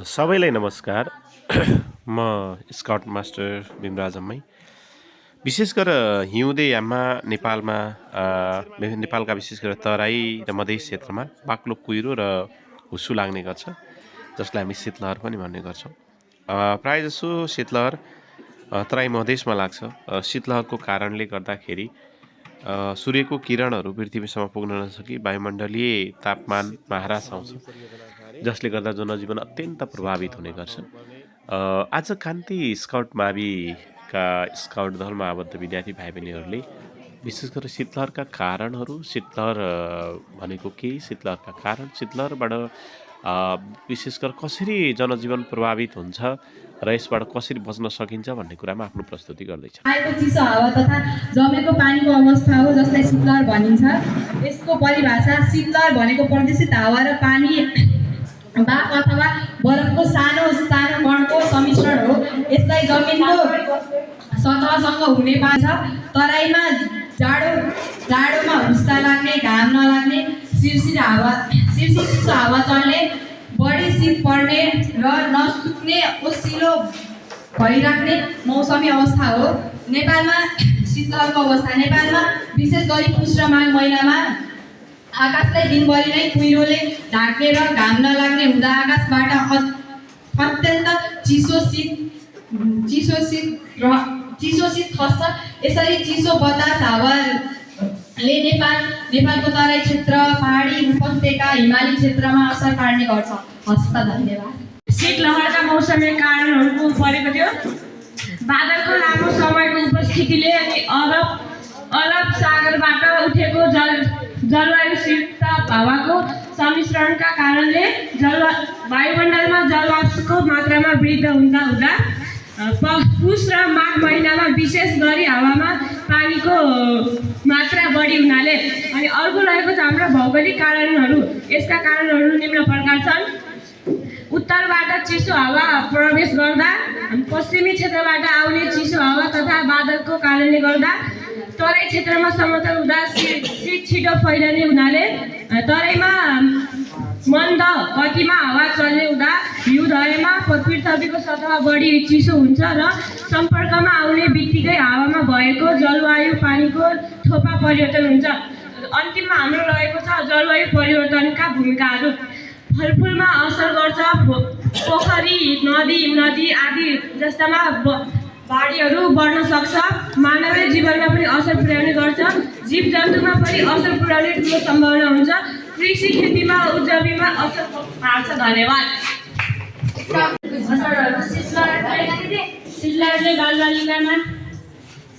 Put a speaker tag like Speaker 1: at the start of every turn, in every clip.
Speaker 1: सबैलाई नमस्कार। म स्काउट मास्टर भीमराज अम्मै। विशेष गरेर हिउँदे याममा नेपालमा नेपालका विशेष गरेर तराई र मधेस क्षेत्रमा बाक्लो कुहिरो र हुस्सु लाग्ने गर्छ, जसलाई हामी शीतलहर पनि भन्ने गर्छौँ। प्रायःजसो शीतलहर तराई मधेसमा लाग्छ। शीतलहरको कारणले गर्दाखेरि सूर्यको किरणहरू पृथ्वीसम्म पुग्न नसकी वायुमण्डलीय तापमानमा ह्रास आउँछ, जसले गर्दा जनजीवन अत्यन्त प्रभावित हुने गर्छ। आज कान्ति स्काउट माविका स्काउट दलमा आबद्ध विद्यार्थी भाइ बहिनीहरूले विशेष गरेर शीतलहरका कारणहरू, शीतलहर भनेको के, शीतलहरका कारण, शीतलहरबाट विशेष गरेर कसरी जनजीवन प्रभावित हुन्छ र यसबाट कसरी बच्न सकिन्छ भन्ने कुरामा आफ्नो प्रस्तुति गर्दैछ।
Speaker 2: आएको चिसो हावा तथा जमेको पानीको अवस्था हो, जसलाई शीतलहर भनिन्छ। यसको परिभाषा: शीतलहर भनेको प्रदूषित हावा र पानी, बाफ अथवा बरफको सानो सानो कणको सम्मिश्रण हो। यसलाई जमिनको सतहसँग हुने पान्छ। तराईमा जाडोमा हुस्सा लाग्ने, घाम नलाग्ने, सिरसिर चिसो हावा चल्ने, बढी शीत पर्ने र नसुक्ने ओसिलो भइराख्ने मौसमी अवस्था हो। नेपालमा शीतलहरको अवस्था: नेपालमा विशेष गरी पुष र माघ महिनामा आकाशलाई दिनभरि नै कुहिरोले ढाक्ने र घाम नलाग्ने हुँदा आकाशबाट अत्यन्त चिसो शीत खस्छ। यसरी चिसो बतास हावाले नेपालको तराई क्षेत्र, पहाडी उपत्यका, हिमाली क्षेत्रमा असर पार्ने गर्छ। हस्त, धन्यवाद।
Speaker 3: शीतलहरका मौसमी कारणहरूको परेको थियो। बादलको लामो समयको उपस्थितिले अनि अरब सागरबाट उठेको जलवायु शीत हावाको सम्मिश्रणका कारणले वायुमण्डलमा जलवाष्पको मात्रामा वृद्धि हुँदा पुष र माघ महिनामा विशेष गरी हावामा पानीको मात्रा बढी हुनाले। अनि अर्को रहेको छ हाम्रो भौगोलिक कारणहरू। यसका कारणहरू निम्न प्रकार छन्: उत्तरबाट चिसो हावा प्रवेश गर्दा, पश्चिमी क्षेत्रबाट आउने चिसो हावा तथा बादलको कारणले गर्दा, तराई क्षेत्रमा समतल हुँदा शीत छिटो फैलिने हुनाले, तराईमा मन्द गतिमा हावा चल्ने हुँदा, हिउँदयमा पृथ्वीको सतह बढी चिसो हुन्छ र सम्पर्कमा आउने बित्तिकै हावामा भएको जलवायु पानीको थोपा परिवर्तन हुन्छ। अन्तिममा हाम्रो रहेको छ जलवायु परिवर्तनका भूमिकाहरू। फलफुलमा असर गर्छ। पोखरी, नदी आदि जस्तामा बाढीहरू बढ्न सक्छ। मानवीय जीवनमा पनि असर पुर्याउने गर्छ। जीव जन्तुमा पनि असर पुर्याउने ठुलो सम्भावना हुन्छ। कृषि खेतीमा उब्जनीमा असर पार्छ। धन्यवाद।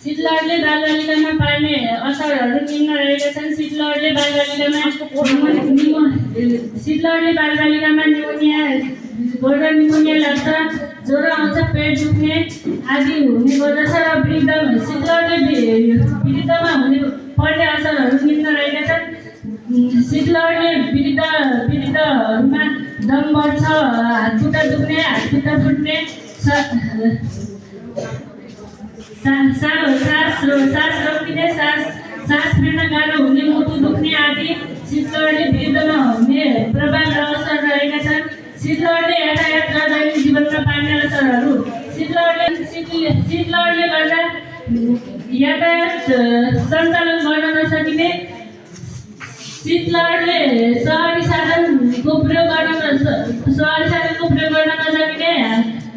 Speaker 4: शीतलहरले बालबालिकामा पार्ने असरहरू निम्न रहेका छन्। शीतलहरले बालबालिकामा निमोनिया लाग्छ, ज्वरो आउँछ, पेट दुख्ने आदि हुने गर्दछ र शीतलहरले वृद्धमा पर्ने असरहरू निम्न रहेका छन्। शीतलहरले वृद्धहरूमा दम बढ्छ, हातखुट्टा दुख्ने, हातखुट्टा फुट्ने, सास रोकिने, सास फेर्न गाह्रो हुने, मुटु दुख्ने आदि शीतलहरले वृद्धमा हुने प्रभाव र असर रहेका छन्। शीतलहरले यातायात र दैनिक जीवनमा पार्ने असरहरू: शीतलहरले गर्दा यातायात सञ्चालन गर्न नसकिने, शीतलहरले सहरी साधनको प्रयोग गर्न नसकिने,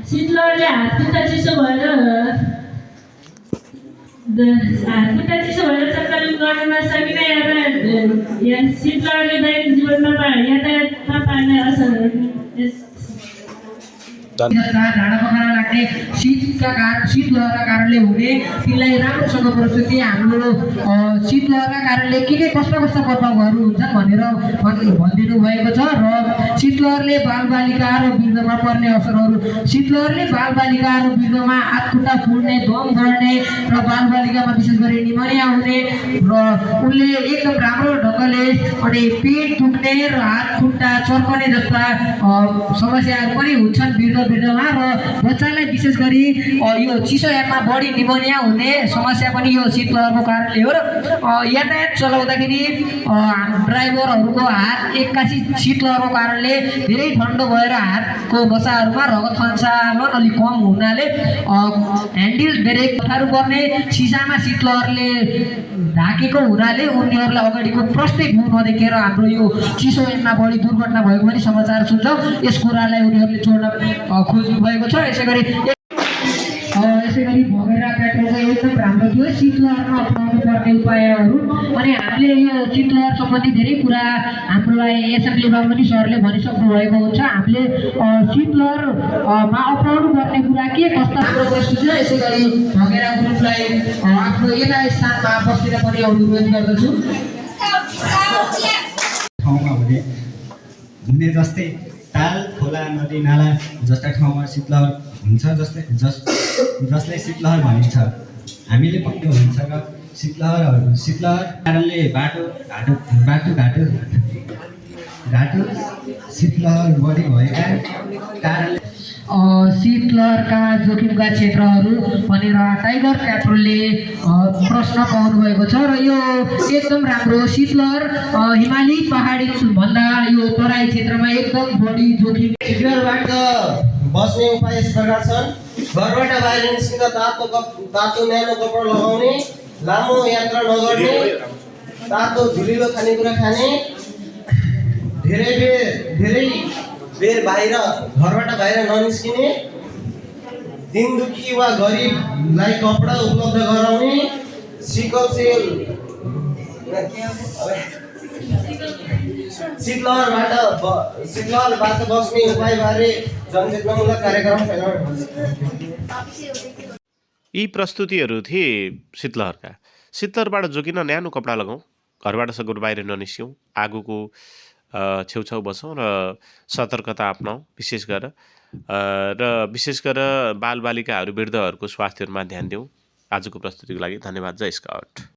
Speaker 4: शीतलहरले हातखुट्टा चिसो भएर सञ्चालन गर्न नसकिने, शीतलहरले दैनिक जीवनमा यातायातमा पार्ने असरहरू।
Speaker 5: ढाडा पखाला लाग्ने शीतलहरका कारणले हुने, तिनलाई राम्रोसँग प्रस्तुति हाम्रो शीतलहरका कारणले के कस्ता प्रभावहरू हुन्छन् भनेर भनिदिनु भएको छ। र शीतलहरले बालबालिका र वृद्धमा पर्ने असरहरू: शीतलहरले बालबालिका र वृद्धमा हातखुट्टा फुट्ने, दम बढ्ने र बालबालिकामा विशेष गरी निमोनिया हुने र उनले एकदम राम्रो ढङ्गले अनि पेट दुख्ने र हात खुट्टा चर्कने जस्ता समस्याहरू पनि हुन्छन् वृद्ध वृद्धमा र बच्चालाई विशेष गरी यो चिसो याममा बढी निमोनिया हुने समस्या पनि यो शीतलहरको कारणले हो र यातायात चलाउँदाखेरि ड्राइभरहरूको हात एक्कासी शीतलहरको कारणले धेरै ठन्डो भएर हातको बसाहरूमा रगत सञ्चालन अलिक कम हुनाले ह्यान्डल ब्रेक पर्ने सिसामा शीतलहरले ढाकेको हुनाले उनीहरूलाई अगाडिको प्रष्टै भ्यू नदेखेर हाम्रो यो चिसो याममा बढी दुर्घटना भएको पनि समाचार सुन्छौँ। यस कुरालाई उनीहरूले जोड्न खोज्नु भएको छ। यसै गरी भगेरा पेट्रोलको एकदम राम्रो थियो शीतलहरमा अप्नाउनु पर्ने उपायहरू अनि हामीले यो शीतलहर सम्बन्धी धेरै कुरा हामीलाई एसेम्ब्लीमा पनि सरले भनिसक्नु भएको हुन्छ। हामीले शीतलहरमा अप्नाउनु पर्ने कुरा के कस्ता हाम्रो प्रस्तुत छ। यसै गरी भगेरा ग्रुपलाई आफ्नो यता स्थानमा बसेर पनि अनुरोध गर्दछु।
Speaker 6: ठाउँमा हुने जस्तै ताल खोला नदी नाला जस्ता ठाउँमा शीतलहर हुन्छ जसलाई शीतलहर भनिन्छ। हामीले पक्कै हुन्छ र शीतलहर कारणले घाटो शीतलहर बढी भएका कारणले शीतलहरका जोखिमका क्षेत्रहरू भनेर टाइगर पेट्रोलले प्रश्न पाउनु भएको छ र यो एकदम राम्रो शीतलहर हिमाली पहाडी भन्दा यो तराई क्षेत्रमा एकदम बढी जोखिम।
Speaker 7: शीतलहरबाट बस्ने उपाय यस प्रकार छन्। घरबाट बाहिर निस्किँदा तातो न्यानो कपडा लगाउने, लामो यात्रा नगर्ने, तातो झुलिलो खानेकुरा खाने, धेरै बेर घरबाट बाहिर ननिस्किने, दिन दुखी वा गरिबलाई कपडा उपलब्ध गराउने, शीतलहरबाट बस्ने उपायबारे जनचेतनामूलक कार्यक्रम
Speaker 1: यी प्रस्तुतिहरू थिए शीतलहरबाट जोगिन न्यानो कपडा लगाउँ, घरबाट सगुर बाहिर ननिस्क्यौँ, आगोको छेउछाउ बसौँ र सतर्कता अपनाउँ। विशेष गरेर बालबालिकाहरू वृद्धहरूको स्वास्थ्यमा ध्यान दिउँ। आजको प्रस्तुतिको लागि धन्यवाद। जय स्काउट।